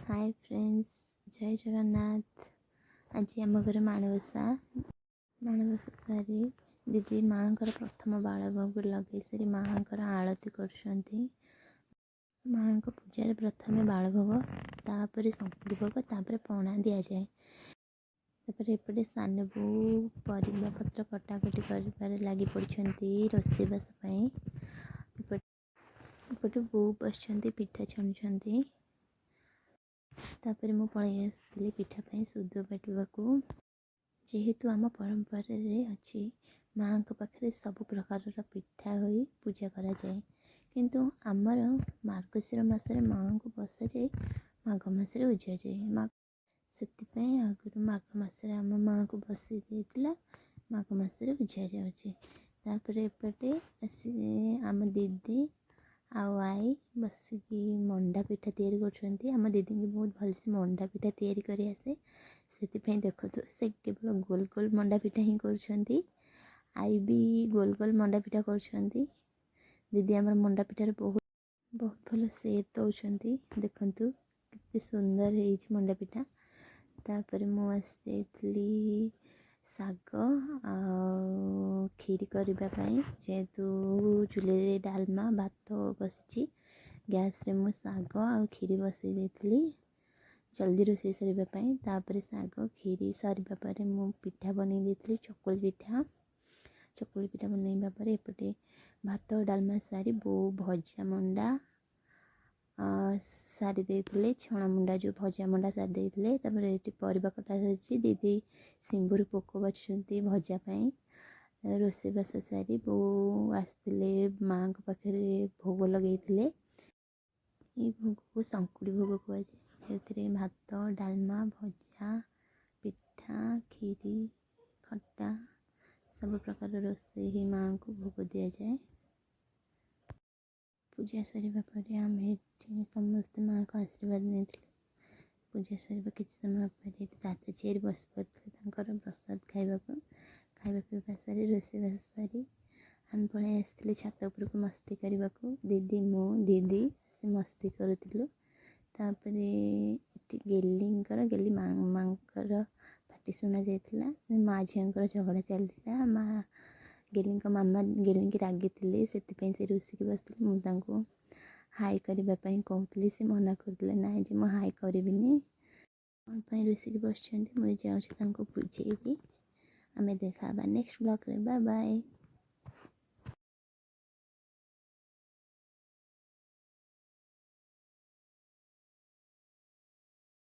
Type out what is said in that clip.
ହାଏ friends, ଜୟ ଜଗନ୍ନାଥ। ଆଜି ଆମ ଘରେ ମାଣବସା। ମାଣବସା ସାରି ଦିଦି ମାଆଙ୍କର ପ୍ରଥମ ବାଳଭୋଗ ଲଗେଇ ସାରି ମାଆଙ୍କର ଆଳତି କରୁଛନ୍ତି। ମାଆଙ୍କ ପୂଜାରେ ପ୍ରଥମେ ବାଳଭୋଗ, ତାପରେ ଶଙ୍କୁଡ଼ି ଭୋଗ, ତାପରେ ପଣା ଦିଆଯାଏ। ତାପରେ ଏପଟେ ସାନ ବୋଉ ପରିବା ପତ୍ର କଟାକଟି କରିବାରେ ଲାଗି ପଡ଼ିଛନ୍ତି ରୋଷେଇବାସ ପାଇଁ। ଏପଟେ ଏପଟେ ବୋଉ ବସିଛନ୍ତି, ପିଠା ଛାଣୁଛନ୍ତି। ତାପରେ ମୁଁ ପଳେଇ ଆସିଥିଲି ପିଠା ପାଇଁ ସୁଦୁଅ ବାଟିବାକୁ। ଯେହେତୁ ଆମ ପରମ୍ପରାରେ ଅଛି, ମାଆଙ୍କ ପାଖରେ ସବୁ ପ୍ରକାରର ପିଠା ହୋଇ ପୂଜା କରାଯାଏ। କିନ୍ତୁ ଆମର ମାର୍ଗଶିର ମାସରେ ମାଆଙ୍କୁ ବସାଯାଇ ମାଘ ମାସରେ ଉଜାଯାଏ ମା। ସେଥିପାଇଁ ଆଗରୁ ମାଘ ମାସରେ ଆମ ମାଆଙ୍କୁ ବସେଇ ଦେଇଥିଲା, ମାଘ ମାସରେ ଉଜା ଯାଉଛି। ତାପରେ ଏପଟେ ଆସି ଆମ ଦିଦି ଆଉ ଆଈ ବସିକି ମଣ୍ଡା ପିଠା ତିଆରି କରୁଛନ୍ତି। ଆମ ଦିଦିଙ୍କୁ ବହୁତ ଭଲସେ ମଣ୍ଡା ପିଠା ତିଆରି କରି ଆସେ। ସେଥିପାଇଁ ଦେଖନ୍ତୁ, ସେ କେବଳ ଗୋଲ ଗୋଲ ମଣ୍ଡା ପିଠା ହିଁ କରୁଛନ୍ତି। ଆଈ ବି ଗୋଲ ଗୋଲ ମଣ୍ଡା ପିଠା କରୁଛନ୍ତି। ଦିଦି ଆମର ମଣ୍ଡା ପିଠାରେ ବହୁତ ବହୁତ ଭଲ ସେପ୍ ଦେଉଛନ୍ତି। ଦେଖନ୍ତୁ, କେତେ ସୁନ୍ଦର ହେଇଛି ମଣ୍ଡା ପିଠା। ତାପରେ ମୁଁ ଆସିଯାଇଥିଲି ଶାଗ ଆଉ କ୍ଷୀରି କରିବା ପାଇଁ। ଯେହେତୁ ଚୁଲିରେ ଡାଲମା, ଭାତ ବସିଛି, ଗ୍ୟାସ୍ରେ ମୁଁ ଶାଗ ଆଉ କ୍ଷୀରି ବସେଇ ଦେଇଥିଲି ଜଲ୍ଦି ରୋଷେଇ ସରିବା ପାଇଁ। ତାପରେ ଶାଗ କ୍ଷୀରି ସରିବା ପରେ ମୁଁ ପିଠା ବନେଇ ଦେଇଥିଲି, ଚକୁଳି ପିଠା। ଚକୁଳି ପିଠା ବନେଇବା ପରେ ଏପଟେ ଭାତ ଡାଲମା ସାରି ବୋଉ ଭଜା ମଣ୍ଡା ସାରି ଦେଇଥିଲେ। ଛଣା ମଣ୍ଡା ଯେଉଁ ଭଜା ମଣ୍ଡା ସାରି ଦେଇଥିଲେ। ତାପରେ ଏଠି ପରିବା କଟା ସରିଛି। ଦିଦି ସିମ୍ବୁରୁ ପୋକ ବାଛୁଛନ୍ତି ଭଜା ପାଇଁ। ରୋଷେଇବାସ ସାରି ବୋଉ ଆସିଥିଲେ, ମାଆଙ୍କ ପାଖରେ ଭୋଗ ଲଗେଇଥିଲେ। ଏଇ ଭୋଗକୁ ଶଙ୍କୁଡ଼ି ଭୋଗ କୁହାଯାଏ। ଯେଉଁଥିରେ ଭାତ, ଡାଲମା, ଭଜା, ପିଠା, କ୍ଷୀରି, ଖଟା, ସବୁ ପ୍ରକାର ରୋଷେଇ ହେଇ ମାଆଙ୍କୁ ଭୋଗ ଦିଆଯାଏ। ପୂଜା ସରିବା ପରେ ଆମେ ଏଠି ସମସ୍ତେ ମାଆଙ୍କ ଆଶୀର୍ବାଦ ନେଇଥିଲୁ। ପୂଜା ସରିବା କିଛି ସମୟ ପରେ ଏଠି ଦାଦା ଚେୟାର ବସି ପଡ଼ିଥିଲେ ତାଙ୍କର ପ୍ରସାଦ ଖାଇବାକୁ। ଖାଇବା ପିଇବା ସାରି, ରୋଷେଇବାସ ସାରି ଆମେ ପଳେଇ ଆସିଥିଲେ ଛାତ ଉପରକୁ ମସ୍ତି କରିବାକୁ। ଦିଦି, ମୁଁ, ଦିଦି ସେ ମସ୍ତି କରୁଥିଲୁ। ତାପରେ ଏଠି ଗେଲିଙ୍କର, ଗେଲି ମାଙ୍କର ପାଟି ଶୁଣା ଯାଇଥିଲା। ମା ଝିଅଙ୍କର ଝଗଡ଼ା ଚାଲିଥିଲା। ମା, ଗେଲିଙ୍କ ମାମା ଗେଲିଙ୍କି ରାଗିଥିଲେ, ସେଥିପାଇଁ ସେ ରୁଷିକି ବସିଥିଲେ। ମୁଁ ତାଙ୍କୁ ହାଇ କରିବା ପାଇଁ କହୁଥିଲି, ସେ ମନା କରୁଥିଲେ, ନାଇଁ ଯେ ମୁଁ ହାଇ କରିବିନି। କ'ଣ ପାଇଁ ରୁଷିକି ବସିଛନ୍ତି, ମୁଁ ଯାଉଛି ତାଙ୍କୁ ବୁଝେଇବି। ଆମେ ଦେଖା ହେବା ନେକ୍ସଟ ବ୍ଲଗ୍ରେ। Bye bye.